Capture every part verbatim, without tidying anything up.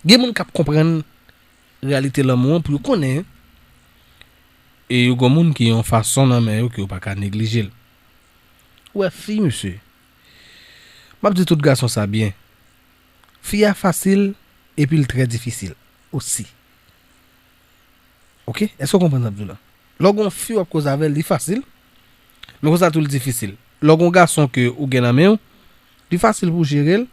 Gen moun k ap konprann reyalite lanmou an pou yo konnen, e yo gon moun ki yon fason nan men yo ke yo pa ka neglije l. Ou wè fi, mesye, m ap di tout gason sa byen. Fi a fasil, epi l trè difisil osi. Oke? Èske w konprann sa m di w la? Lè w gon fi w ap koze avè l, li fasil, men konsa tou l difisil. Lè w gon gason ke ou gen nan men w, li fasil pou w jere l,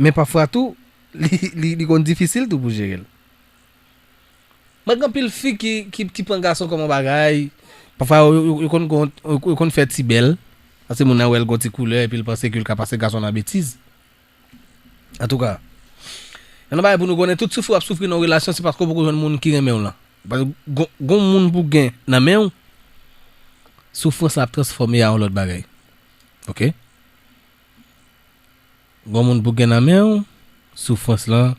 men pafwa tou, li, li, li konn difisil tou pou jere l. Mwen gen anpil fi ki, ki, ki pran gason kòm yon bagay. Pafwa, yo, yo, yo konn, gon- yo, yo konn fè ti bèl. Paske moun nan wè l gon ti koulè, epi l panse ke l ka pase gason nan betiz. Antouka, yon bagay pou nou konnen, tout soufri w ap soufri nan yon relasyon, se paske w poko jwenn moun ki renmen w lan. Paske gon, gon moun pou gen nan men w, soufrans la ap transfòme a yon lòt bagay. Oke? Gon moun pou gen nan men w, soufrans lan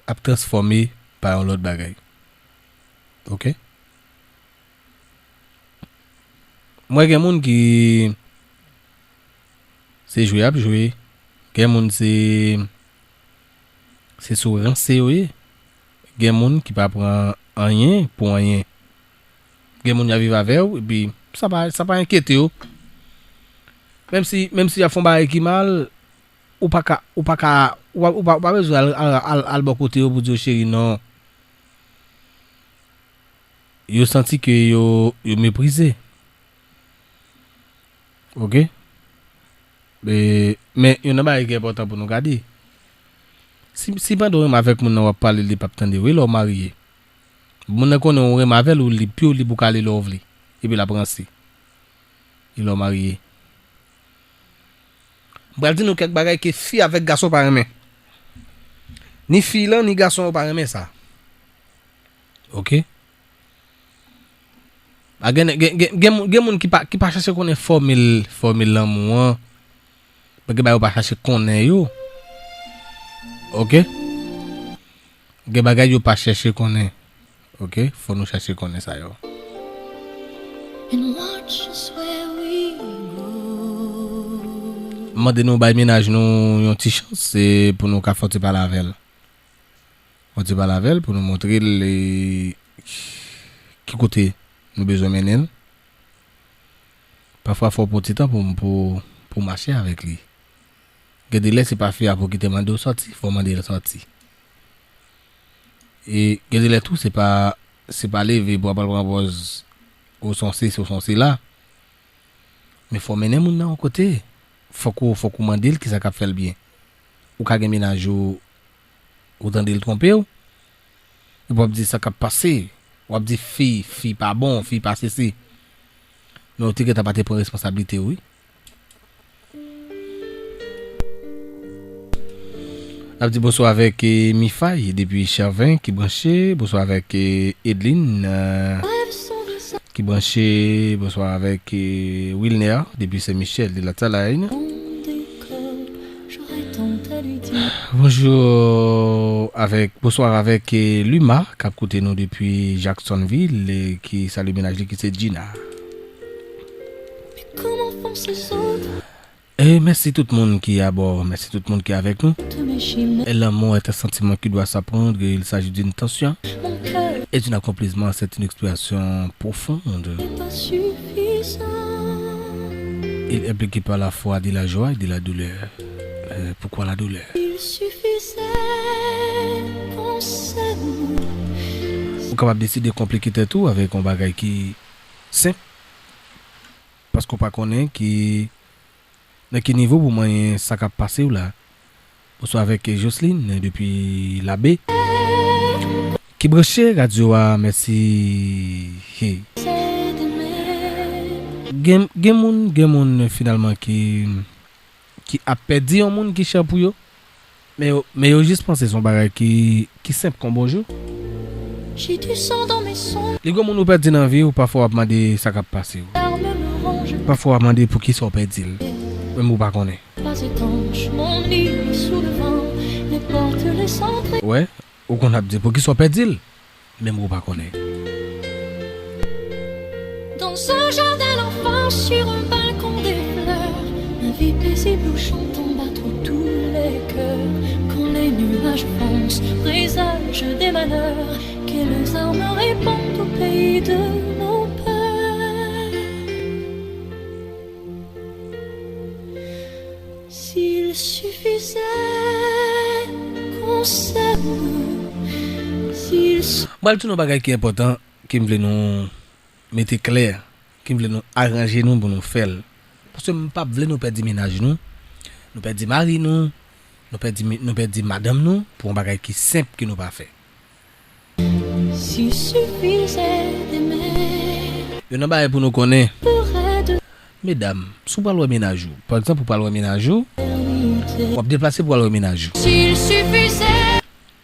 ap transfòme pa yon lòt bagay. Oke? Mwen gen moun ki se jwe y ap jwe. Gen moun se, se sou ranse yo ye. Gen moun ki pa pran anyen pou anyen. Gen moun y ap viv avè w, epi sa pa, sa pa enkyete yo. Menm si, menm si y ap fè yon bagay ki mal, ou pa ka, ou pa ka, ou pa, ou pa, ou pa bezwen al, al, al, al bò kote yo pou di yo cheri, non. Yo santi ke yo, yo meprize. Oke? E, men, youn nan bagay ki enpòtan pou nou gade. Si, si pandan w renmen avèk moun nan, w ap pale, li p ap tande w, e lè w marye? Moun nan konnen w renmen avè l, ou lib, pi w lib ou ka ale lè w vle. Epi l ap ranse. E lè w marye? M pral di nou kèk bagay ke fi avèk gason pa renmen. Ni fi lan, ni gason yo pa renmen sa. Oke? A gen, gen, gen, gen, moun- gen moun ki pa, ki pa chèche konnen fòmil, fòmil lanmou an. Men gen bagay yo pa chèche konnen yo. Oke? Gen bagay yo pa chèche konnen. Oke? Fò nou chèche konnen sa yo. And watch us where we go. M mande nou bay mennaj nou yon ti chans, se pou nou ka fè yon ti pale avè l. Fò ti pale avè l pou nou montre l, e, ki kote nou bezwen mennen l. Pafwa, fò w pran ti tan pou, pou, pou mache avèk li. Gen de lè, se pa fi a pou kite mande w sòti, fò w mande l sòti. E gen de lè tou, se pa, se pa leve pou w ap al pran pòz ou se yon sesi, ou se yon sela. Men fò w mennen moun nan yon kote. Fòk ou, fòk ou mande l kisa k ap fè l byen. Ou ka gen mennaj ou, ou tande l twonpe w. Epi w ap di sa k ap pase. W ap di fi, fi pa bon, fi pa sesi. Men ou te gentan pa te pran responsablite w, wi. N ap di bonswa avèk, eh, Mifay depi Chauvin ki branche. Bonswa avèk, eh, Edline, eh, ki branche. Bonswa avèk, eh, Wilner depi Sen Michèl de Latsalay. Bonjou avèk, bonswa avèk, eh, Luma k ap koute nou depi Jacksonville, eh, ki salye mennaj li ki se Gina. E mèsi tout moun ki abò, mèsi tout moun ki avèk nou. Et l'amour est un sentiment qui doit s'apprendre, il s'agit d'une tension et d'un accomplissement, c'est une expression profonde. Il implique par la fois de la joie et de la douleur. Euh, pourquoi la douleur? Ou kapab deside konplike tèt ou avèk yon bagay ki senp, paske w pa konnen ki nan ki nivo pou manyen sa k ap pase w la. Bonswa avèk Jocelyn depi Labe ki branche radyo a, mèsi. Hey. Gen, gen moun, gen moun finalman ki, ki ap pèdi yon moun ki chè pou yo. Men yo, men yo jis panse se yon bagay ki, ki senp kon bonjou. Li gon moun ou pèdi nan vi w, pafwa w ap mande sa k ap pase w. Pafwa w ap mande poukisa w pèdi l. Menm ou pa konnen. Wè, ou konn ap di poukisa w pèdi l. Menm ou pa konnen. Dans un jardin d'enfants, sur un balcon des fleurs, ma vie paisible où chantent en battre tous les J'avance, présage des malheurs, que les armes répandent au pays de nos pères. S'il suffisait qu'on s'aime, s'il su- Mwen, tou yon bagay ki enpòtan, ke m vle nou mete klè, ke m vle nou aranje nou pou nou fè l. Paske m p ap vle nou pèdi mennaj nou, nou pèdi mari nou, nou pèdi, nou pèdi madanm nou pou yon bagay ki senp ke nou pa fè. S'il suffisait d'aimer. Youn nan bagay pou nou konnen, medam, si w pral wè mennaj ou, pa egzanp, ou pral wè mennaj ou, w ap deplase pou w al wè mennaj ou. S'il suffisait.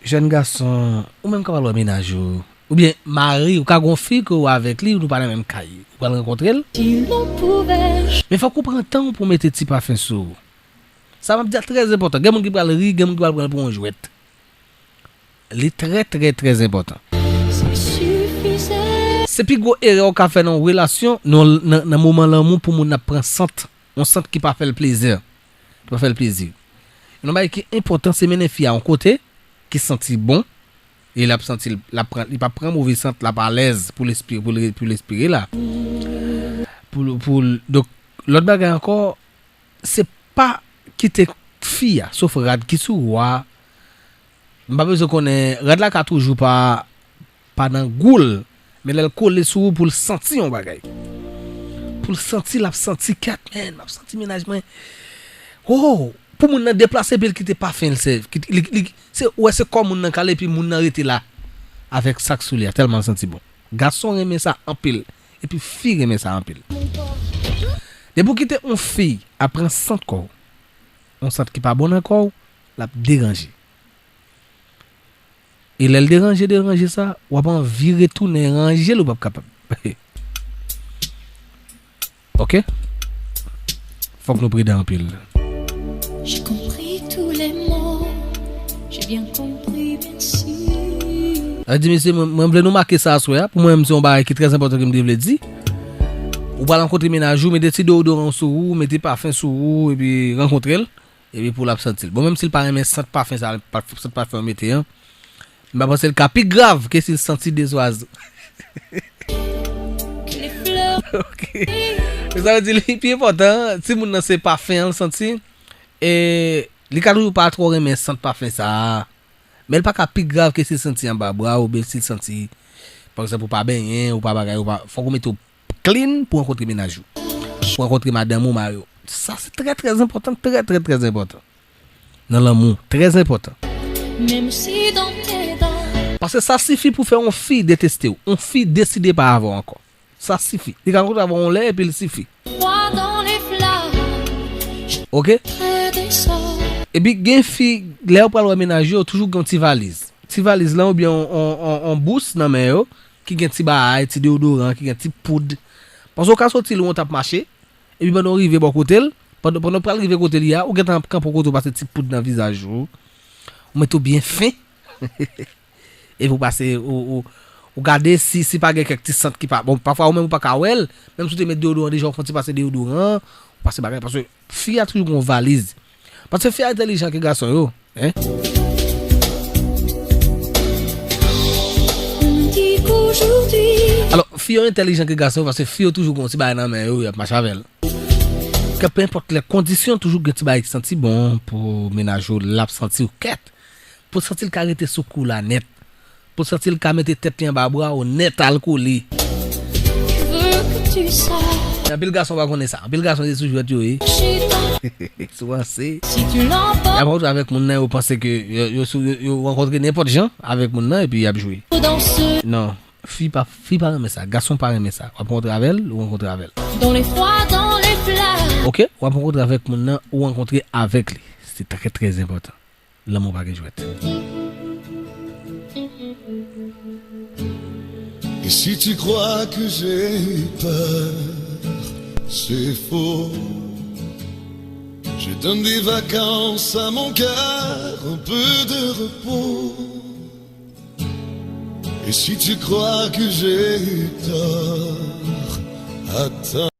Jèn gason, ou menm k ap al wè mennaj ou, oubyen mari, ou ka gon fi ke w avèk li, nou pa nan menm kay, ou pral rankontre l. Men fòk ou pran tan w pou w mete ti pafen sou ou. Sa m ap di a trè enpòtan. Gen moun ki pral ri, gen moun ki pral pran l pou yon jwèt. Li trè, trè, trè enpòtan. Se pi gwo erè w ka fè nan yon relasyon, nan, nan, nan moman lanmou pou moun ap pran sant, yon sant ki pa fè l plezi. Ki pa fè l plezi. Yon bagay ki enpòtan, se mennen fi a yon kote ki santi bon, e l ap santi l, l ap pran, li p ap pran move sant, l ap alèz pou l espire, pou l, pou l espire la. Pou, pou, donk, lòt bagay ankò, se pa kite fi a, sof rad ki sou ou a, m pa bezwen konnen, rad la ka toujou pa, pa nan gou l, men lè l kole sou ou pou l santi yon bagay. Pou l santi, l ap santi, kèt, men, m ap santi mennaj mwen. Oh, pou moun nan deplase epi l kite pafen l, se, li, li, se, ou wè se kò moun nan k ale epi moun nan rete la avèk sa k sou li a, tèlman l santi bon. Gason renmen sa anpil, epi fi renmen sa anpil. Depi w kite yon fi ap pran sant kò w, yon sant ki pa bon nan kò w, l ap deranje. E lè l deranje, deranje sa, w ap anvi retounen ranje l, ou p ap kapab. Ok? Fòk nou pridan anpil. J'ai compris tous les mots, j'ai bien compris, bien sûr. Sa di, mesye, mwen, mwen vle nou make sa aswè a. Pou mwen menm, se yon bagay ki trè enpòtan ke m te vle di. Ou pral rankontre mennaj ou, mete ti deodoran sou ou, mete pafen sou ou, epi rankontre l. Epi pou l ap santi l. Bon, menm si l pa renmen sant pafen sa, pa, sant pafen w mete an, m pa panse l ka pi grav ke si l santi dezwazo. Ok. Sa vle di li pi enpòtan, timoun nan se pafen an l santi. E li ka toujou pa twò renmen sant pafen sa a. Men l pa ka pi grav ke si l santi anba bra w, oubyen si l santi, pa egzanp, ou pa benyen, ou pa bagay, ou pa, fòk ou mete w clean pou rankontre mennaj ou. Pou rankontre madanm ou, mari w. Sa se trè, trè enpòtan, trè, trè, trè enpòtan. Nan lanmou, trè enpòtan. Paske sa sifi pou fè yon fi deteste w, yon fi deside pa avè w ankò. Sa sifi. Li ka rankontre avè w yon lè epi l sifi. Ok? Epi gen fi, lè yo pral wè mennaj yo, toujou gen yon ti valiz. Ti valiz lan oubyen yon, yon, yon, yon bous nan men yo, ki gen ti bagay, ti deodoran, ki gen ti poud. Paske w ka soti lwen w t ap mache, epi pandan w rive bò kote l, pandan, pandan w pral rive kote li a, ou gentan ap kanpe yon kote w pase ti poud nan vizaj ou, ou mete w byen fen. Epi w pase, ou, ou, ou gade si, si pa gen kèk ti sant ki pa, bon, pafwa ou menm ou pa ka wè l, menm si w te met deodoran deja, ou fè yon ti pase deodoran, ou pase bagay, paske fi a toujou gen yon valiz. Paske fi a entèlijan ke gason yo, hein? Alò, fi yo entèlijan ke gason yo, paske fi yo toujou gen yon ti bagay nan men yo, y ap mache avè l. Ke pe enpòt lè kondisyon, toujou gen ti bagay ki santi bon pou mennaj ou, l ap santi w kèt. Pou l santi l ka rete sou kou la nèt. Pou l santi l ka mete tèt li anba bra w nèt al kole. Anpil gason pa konnen sa. Anpil gason se sou jwèt yo ye. Sou ranse. Y ap rankontre avèk moun nan, yo panse ke yo, yo sou, yo, yo rankontre nenpòt jan avèk moun nan, epi y ap jwe. Non. Fi pa, fi pa renmen sa. Gason pa renmen sa. W ap rankontre avè l, ou rankontre avè l. Ok? W ap rankontre avèk moun nan, ou rankontre avèk li. Se trè, trè enpòtan. Lanmou pa gen jwèt. Et si tu crois que j'ai peur, c'est faux. Je donne des vacances à mon cœur, un peu de repos. Et si tu crois que j'ai tort, attends.